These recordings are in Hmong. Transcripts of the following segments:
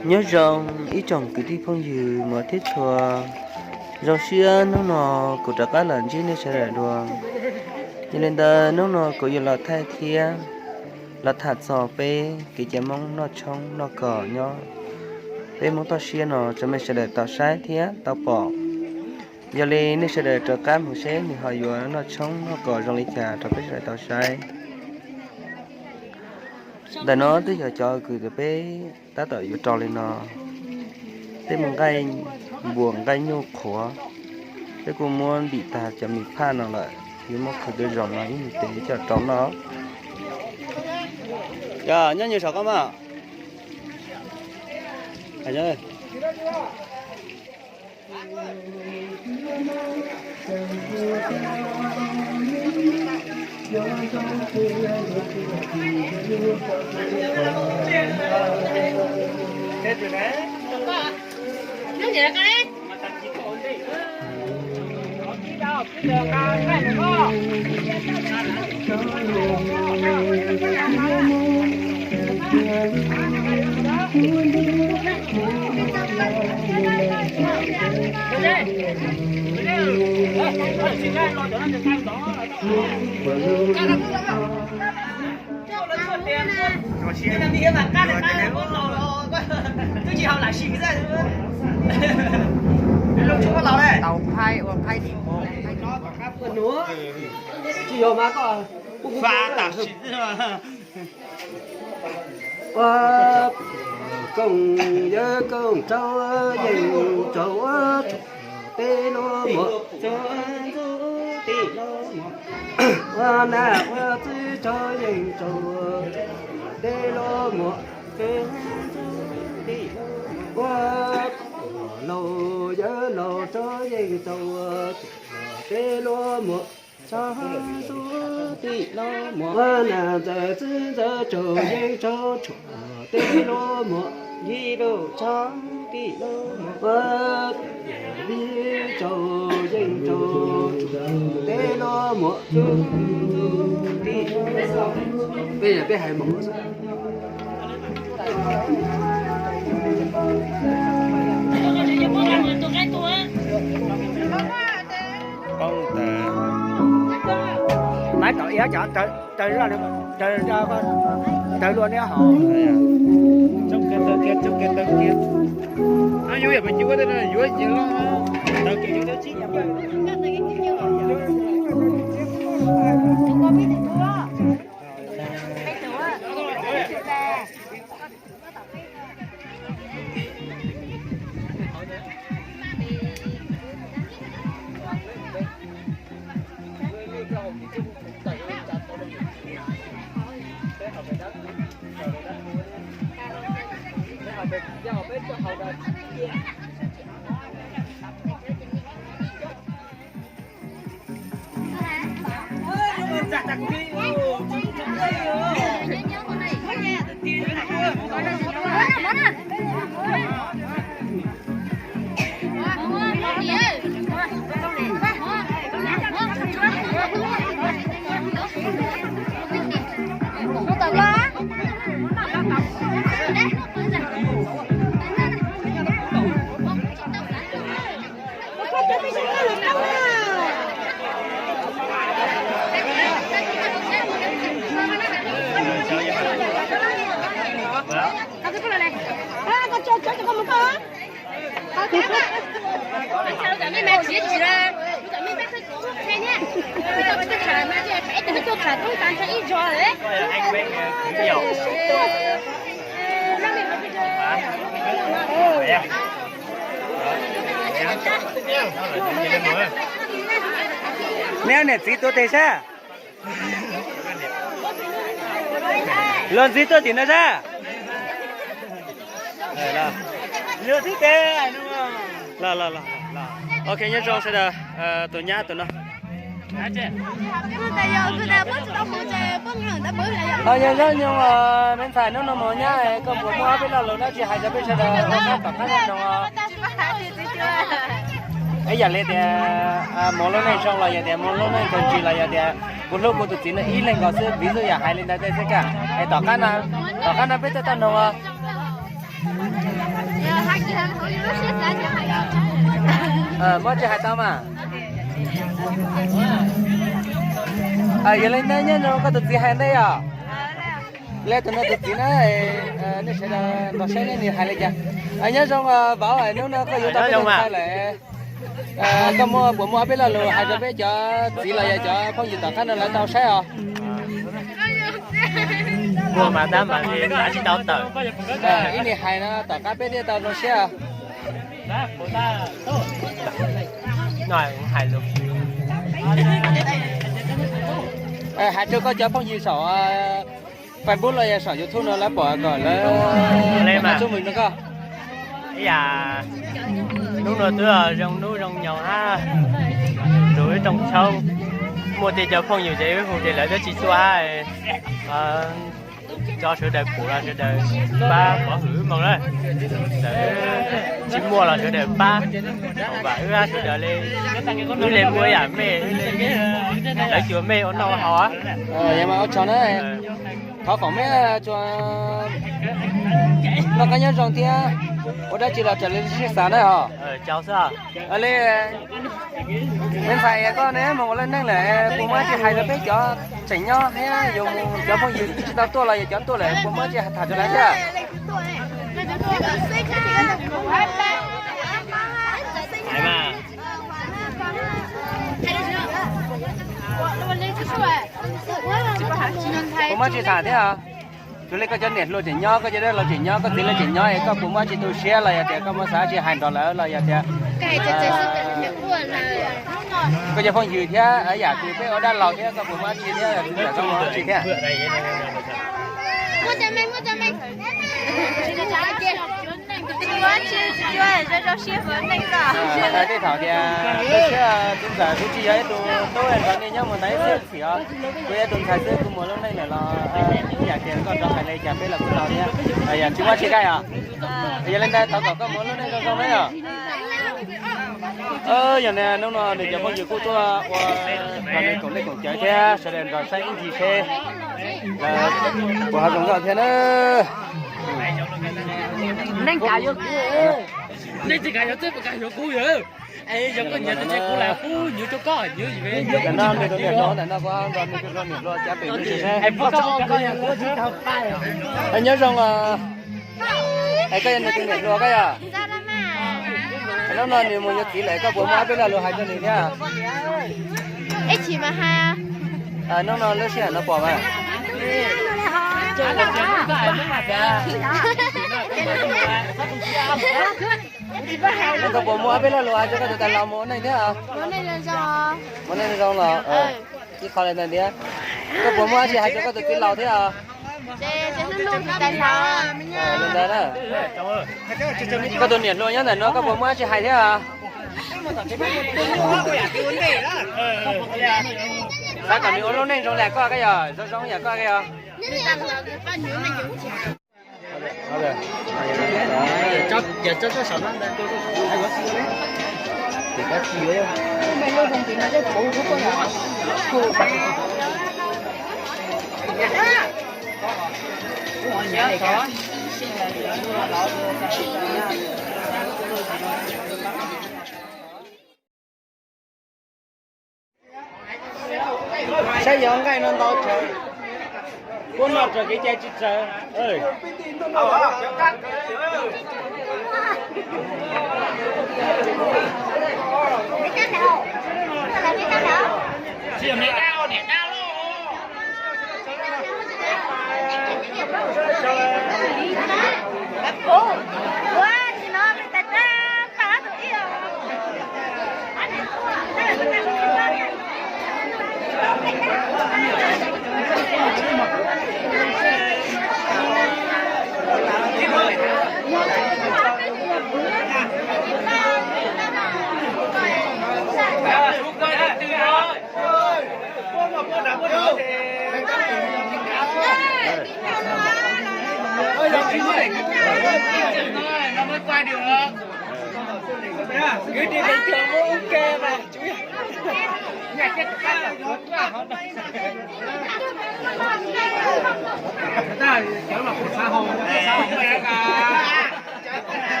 Nyob zoo ib tsoom kwv tij phooj ywg mos thiab tshua, zoo siab hnub no kuv rov qab los ntsib nej sawv daws dua. Yog li ntawd hnub no kuv yuav los thaij thiab los tham txog peb kev cai Hmoob noj tshoob noj kos nyob peb Hmoob toj siab no rau mej sawv daws tau saib thiab tau pom. Yog li nej sawv daws rov qab mus seb nws ho yuav noj tshoob noj kos zoo li cas rau peb sawv daws tau saib. Ntawm no twb yog cov kws peb tab tom yuav rau li no, tej mus nqaij npuas nqaij nyuj qhuav, peb kuj muab ntim tag cov mis phaj no lawm, yuav muab qhwv dua zoo no ib mus tes coj rau noj. Yog nyob nyob saum koj mas. Tsis yog mas koj, fa tam sim. Ua koom yawg koom rau yeej rau ua teb lub muam txuj tib lub muam. Ua nas ua txwj rau yeej rau teb lub muam txuj tib lub muam. Ua laus yawg laus rau yeej rau teb lub muam txuj tib lub muam. Ua nas ntxawm txwj ntxawg rau yeej rau teb lub muam yij lub txuj tib lub muam. Ua vij rau yeej rau teb lub muam txuj tib lub muam. Peb hais mus. Maiv tom iab cov raws, raws luag niaj hauv. Yuav yuav yuav yuav Neb niam txiv tuav tes sab. Luag ntxiv tuaj tim no sab. Luag ntxiv tes. Ok, nyob zoo sawv daws, tus nyab tus no. Ho yog Zab Nyoog, me ntxhais, hnub no mus nyab, koj puas muaj ob peb lo lus dab tsi hais rau peb sawv daws ua nyob tom qab no? Ib yam li tias mus lub neej zoo los yog tias mus lub neej txuas ntsis los yog tias kuv hlub kuv tus txiv no ib leeg nkaus xwb, viv xwb yam hais li ntawd tej xwb kaj. Es tom qab no, tom qab no peb tuaj tau noog os. Muab tsis hais tau mas. Yog li ntawd nyob zoo koj tus txiv hais ntej yom. Li tus no tus txiv na, nej sawv daws nrog saib nej nws hais li cas. Nyob zoo vauv, hnub no koj yuav tau peb tus ntxhais lawm, koj muaj puas muaj ob peb lo lus hais rau peb cov txiv los yog cov phooj ywg tom qab no lawv tau saib os? Muaj mas tab mas tsis tau tawm. Ib niag hais no tom qab peb thiaj tau zoo siab. Hais rau koj cov phooj ywg saum Facebook los yog saum YouTube no lawv pom kom lawv mam txuj mus no koj. Ib yam hnub no twb zoo hnub zoo nyoog hab, tus wb rooj tshoob muaj tej cov phooj ywg ces wb hu ces lawv twb tsis tuaj hab. Tso sawv daws pum los sawv daws pab pov hwm wb moog na. Txawm tsis muaj los sawv daws pab, vam wb sawv daws li, wb li muaj ib yam mej, lawv cuag mej ua noj ua haus. Ua tsaug na, thov foom mej tsuas noj qab nyob zoo thiab ua dab tsi los raws li lub siab xav na os. Li me ntxhais koj ne mus ua laj neej lawm puas muaj dab tsi hais rau peb cov tseem nyob thiab yog mus cov phooj ywg tsis tau tuaj los yog cov tuaj lawm puas muaj dab tsi tham rau lawv thiab? Puas muaj dab tsi tham thiab? Xws li koj cov niam hluas tseem nyob, koj cov dab laug tseem nyob, koj txiv lawv tseem nyob es koj puas muaj dab tsi tu siab los yog tias koj muaj xav dab tsi hais nrog lawv los yog tias koj cov phooj ywg thiab yam kws peb ua dab laug thiab koj puas muaj dab tsi thiab tsis txawm koj muaj dab tsi thiab? Tej thaum tias koj siab tub ntxawm kuv tsis yog ib tug tub nrog nej nyob mus ntau ib txhia txhim os, kuv yog ib tug ntxhais xwb kuv mus lub neej lawm los ib yam tias koj rov hais li cas peb los kuj tau thiab, yog tsis muaj dab tsi koj os. Yog li ntawd thov kom koj mus lub neej zoo zoo na yom. Yog li hnub no nws cov phooj ywg kuj tuaj ua nrog nws koom leej koom cawv thiab sawv daws nrog saib ib ncig seb lawv puas ho zoo nkauj thiab na. Ntawm no nws tus niam hluas ntawm no kuv nrog nws tus niam hluas cab pem nws seb. Nyob zoo, es koj yog nws tus niam hluas koj yog? Hnub no nws mus yuav txiv lawm koj puas muaj ob peb lo lus hais rau nws thiab? Hnub no lub sij hawm no pom mas. Koj puas muaj ob peb lo lus hais rau koj tus tais laus mus ua neej thiab? Mus ua neej zoo los ib qho li ntawd thiab. Koj puas muaj dab tsi hais rau koj tus tij laug thiab? Li ntawd na. Koj tus niam hluas nyob ntawm no koj puas muaj dab tsi hais thiab? Xav kom nws ua lub neej zoo li koj koj yog, zoo zoo yam koj koj yog. Saib yog nqaij no ntau tsawg, kuv no raws kev cai tsis tsawg.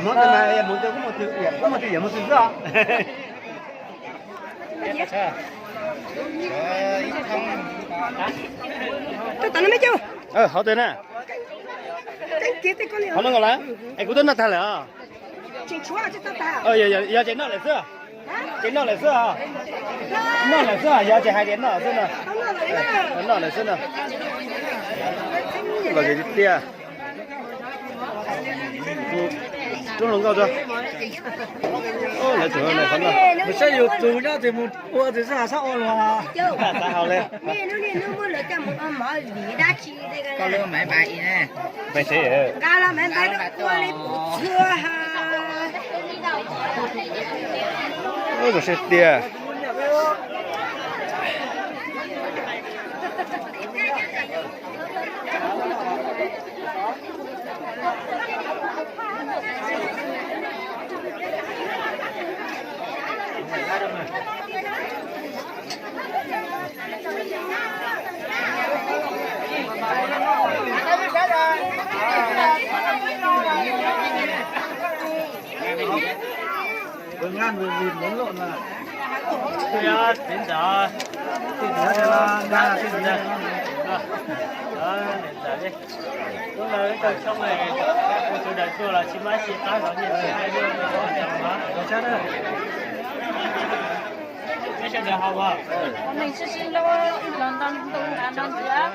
Hmoob ntawd mas hmoob ntawd kuj mus twg, kuj mus twg yam mus twg xwb os. Hauv twg na? Hauv no nkaus lawm. Es kuv twb noj tag lawm os. Yog tseem noj lawm xwb. Tseem noj lawm xwb os. Noj lawm xwb os, yog tseem hais tias noj xwb no. Noj lawm xwb no. Los tiag tiag. Rub hluas nkauj tso. Lawv tseem noj qhov no. Saib yus tus nyob tes mus ua tes xab xab ua luag. Xav hau li. Koj lub maiv npais i ne. Nqa los maiv npais ua li pum txhua ha. Ub, zoo siab tiag. Niam ntxawm, niam ntxawm li. Hnub no ib tug tshoob, tus daws tuaj los tsis muaj dab tsi qab zov nyiaj txiag, peb sawv daws haus. Neeg sib sib hlub, los nto ntu nqa nto ntxiv.